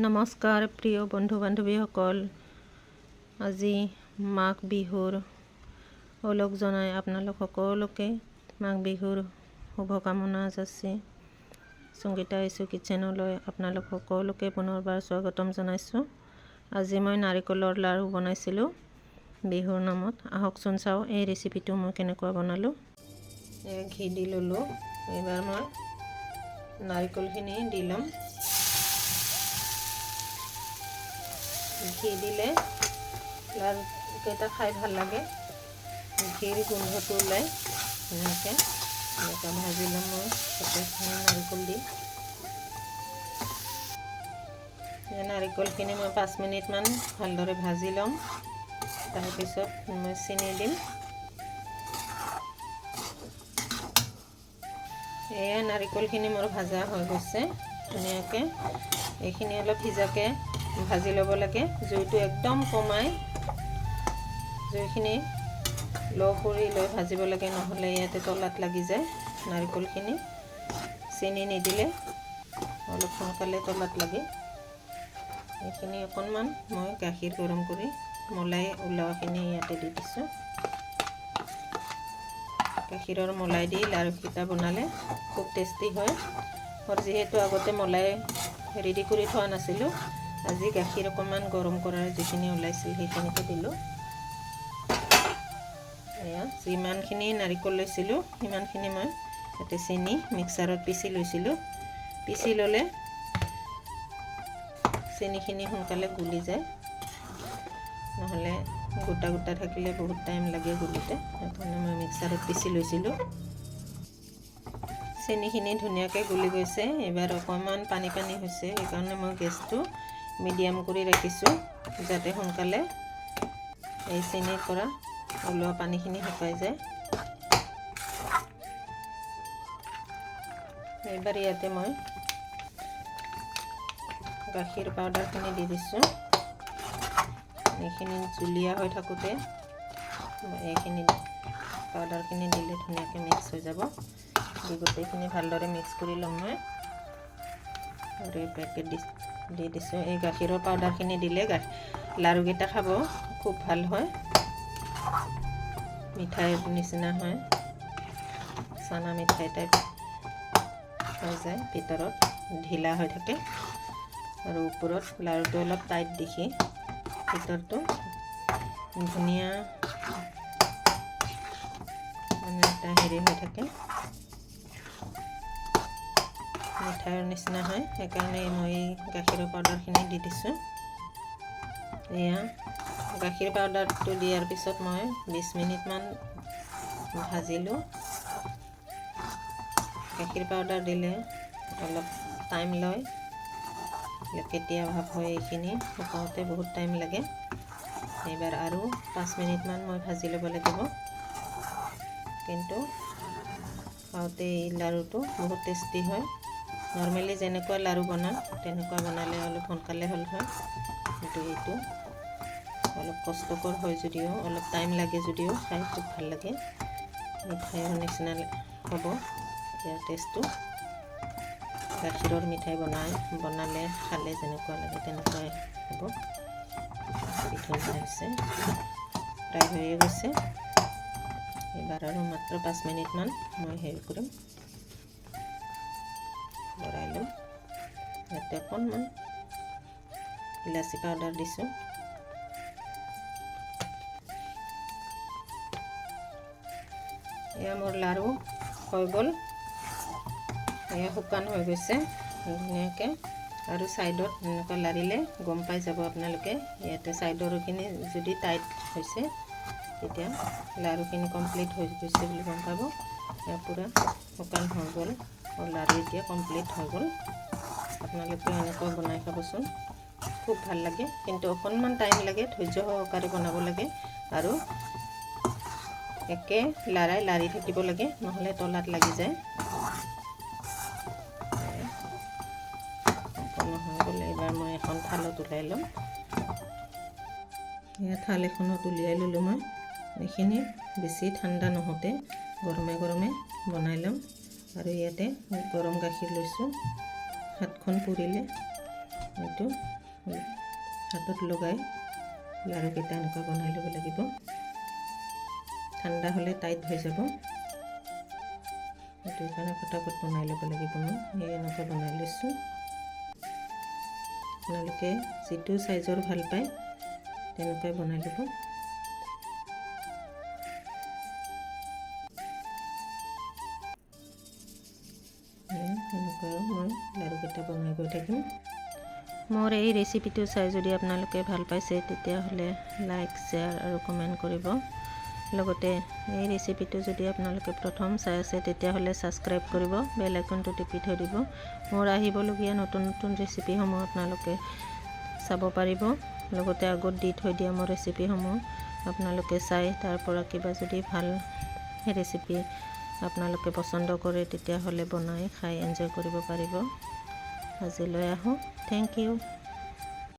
নমস্কাৰ প্ৰিয় বন্ধু বান্ধৱীসকল, আজি মাঘ বিহুৰ ওলগ জনাই আপোনালোক সকলোকে মাঘ বিহুৰ শুভকামনা যাচি সংগীতা ইছু কিটচেনলৈ আপোনালোক সকলোকে পুনৰবাৰ স্বাগতম জনাইছোঁ। আজি মই নাৰিকলৰ লাড়ু বনাইছিলোঁ বিহুৰ নামত। আহকচোন চাওঁ এই ৰেচিপিটো মই কেনেকুৱা বনালোঁ। ঘি দি ল'লোঁ। এইবাৰ মই নাৰিকলখিনি দি ল'ম। ঘি দিলে লাড়ুকেইটা খাই ভাল লাগে, ঘিৰ গোন্ধটো ওলায়। ধুনীয়াকৈ এনেকৈ ভাজি ল'ম মই গোটেইখিনি নাৰিকল দি। নাৰিকলখিনি মই 5 মিনিটমান ভালদৰে ভাজি ল'ম। তাৰপিছত মই চেনি দিম। এয়া নাৰিকলখিনি মোৰ ভাজা হৈ গৈছে ধুনীয়াকৈ। এইখিনি অলপ সিজাকৈ ভাজি ল'ব লাগে। জুইটো একদম কমাই জুইখিনি ল' কৰি লৈ ভাজিব লাগে, নহ'লে ইয়াতে তলাত লাগি যায় নাৰিকলখিনি। চেনি নিদিলে অলপ সোনকালে তলাত লাগে। এইখিনি অকণমান মই গাখীৰ গৰম কৰি মলাই ওলোৱাখিনি ইয়াতে দি দিছোঁ। গাখীৰৰ মলাই দি লাড়ুকেইটা বনালে খুব টেষ্টি হয়। মোৰ যিহেতু আগতে মলাই ৰেডি কৰি থোৱা নাছিলোঁ, আজি গাখীৰ অকণমান গৰম কৰাৰ যিখিনি ওলাইছিল সেইখিনিকে দিলোঁ। এয়া যিমানখিনি নাৰিকল লৈছিলোঁ সিমানখিনি মই ইয়াতে চেনি মিক্সাৰত পিচি লৈছিলোঁ। পিচি ল'লে চেনিখিনি সোনকালে গুলি যায়, নহ'লে গোটা গোটা থাকিলে বহুত টাইম লাগে গুলোতে। সেইকাৰণে মই মিক্সাৰত পিচি লৈছিলোঁ। চেনিখিনি ধুনীয়াকৈ গুলি গৈছে। এইবাৰ অকণমান পানী পানী হৈছে, সেইকাৰণে মই গেছটো মিডিয়াম কৰি ৰাখিছোঁ, যাতে সোনকালে এই চেনিৰ পৰা ওলোৱা পানীখিনি শুকাই যায়। এইবাৰ ইয়াতে মই গাখীৰ পাউডাৰখিনি দি দিছোঁ। এইখিনি জুলীয়া হৈ থাকোঁতে এইখিনি পাউডাৰখিনি দিলে ধুনীয়াকৈ মিক্স হৈ যাব। দি গোটেইখিনি ভালদৰে মিক্স কৰি ল'ম মই। আৰু এই পেকেট দি দিছোঁ। এই গাখীৰৰ পাউডাৰখিনি দিলে লাড়ুকেইটা খাব খুব ভাল হয়, মিঠাইৰ নিচিনা হয়, চানা মিঠাই টাইপ হৈ যায়। ভিতৰত ঢিলা হৈ থাকে আৰু ওপৰত লাড়ুটো অলপ টাইট দেখি, ভিতৰটো ধুনীয়া মানে এটা হেৰি হৈ থাকে, মিঠাইৰ নিচিনা হয়। সেইকাৰণে মই গাখীৰৰ পাউডাৰখিনি দি দিছোঁ। এয়া গাখীৰ পাউডাৰটো দিয়াৰ পিছত মই 20 মিনিটমান ভাজিলোঁ। গাখীৰ পাউডাৰ দিলে অলপ টাইম লয়, কেতিয়া ভাৱ হয় এইখিনি শুকাওঁতে বহুত টাইম লাগে। এইবাৰ আৰু 5 মিনিটমান মই ভাজি ল'ব লাগিব। কিন্তু খাওঁতে এই লাড়ুটো বহুত টেষ্টি হয়। নৰ্মেলি যেনেকুৱা লাড়ু বনাওঁ তেনেকুৱা বনালে অলপ সোনকালে হ'ল হয়, কিন্তু এইটো অলপ কষ্টকৰ হয় যদিও, অলপ টাইম লাগে যদিও খাই খুব ভাল লাগে। মিঠাইৰ নিচিনা হ'ব ইয়াৰ টেষ্টটো। গাখীৰৰ মিঠাই বনালে খালে যেনেকুৱা লাগে তেনেকুৱাই হ'ব। ধুনীয়া হৈছে, প্ৰায় হৈয়ে গৈছে। এইবাৰ আৰু মাত্ৰ 5 মিনিটমান মই হেৰি কৰিম, লৰাই ল'ম। ইয়াতে অকণমান ইলাচি পাউডাৰ দিছোঁ। এয়া মোৰ লাড়ু হৈ গ'ল। এয়া শুকান হৈ গৈছে ধুনীয়াকৈ। আৰু ছাইডত এনেকুৱা লাৰিলে গম পাই যাব আপোনালোকে। ইয়াতে ছাইডৰখিনি যদি টাইট হৈছে তেতিয়া লাড়ুখিনি কমপ্লিট হৈ গৈছে বুলি গম পাব। এয়া পূৰা শুকান হৈ গ'ল আৰু লাড়ু এতিয়া কমপ্লিট হৈ গ'ল। আপোনালোকে এনেকুৱা বনাই খাবচোন, খুব ভাল লাগে। কিন্তু অকণমান টাইম লাগে, ধৈৰ্য সহকাৰে বনাব লাগে আৰু একে লাৰাই লাৰি থাকিব লাগে, নহ'লে তলাত লাগি যায়। সম্পূৰ্ণ হৈ গ'ল। এইবাৰ মই এখন থালত ওলাই ল'ম। এয়া থাল এখনত উলিয়াই ল'লোঁ মই। এইখিনি বেছি ঠাণ্ডা নহওঁতে গৰমে গৰমে বনাই ল'ম। আৰু ইয়াতে গৰম গাখীৰ লৈছোঁ। হাতখন পুৰিলে। এইটো হাতত লগাই লাৰুকেইটা এনেকুৱা বনাই ল'ব লাগিব। ঠাণ্ডা হ'লে টাইট হৈ যাব, সেইটো কাৰণে ফটাফট বনাই ল'ব লাগিব। মই এই এনেকুৱা বনাই লৈছোঁ। আপোনালোকে যিটো চাইজৰ ভাল পায়, তেনেকুৱাই বনাই ল'ব। এনেকুৱাই মই লাৰুকেইটা বনাই গৈ থাকিম। মোৰ এই ৰেচিপিটো চাই যদি আপোনালোকে ভাল পাইছে, তেতিয়াহ'লে লাইক, শ্বেয়াৰ আৰু কমেণ্ট কৰিব। লগতে এই ৰেচিপিটো যদি আপোনালোকে প্ৰথম চাই আছে, তেতিয়াহ'লে ছাবস্ক্ৰাইব কৰিব, বেল আইকনটো টিপি থৈ দিব। মোৰ আহিবলগীয়া নতুন নতুন ৰেচিপিসমূহ আপোনালোকে চাব পাৰিব। লগতে আগত দি থৈ দিয়া মোৰ ৰেচিপিসমূহ আপোনালোকে চাই তাৰ পৰা কিবা যদি ভাল ৰেচিপি আপোনালোকে পচন্দ কৰে, তেতিয়াহ'লে বনাই খাই এনজয় কৰিব পাৰিব। আজিলৈ আহোঁ। Thank U.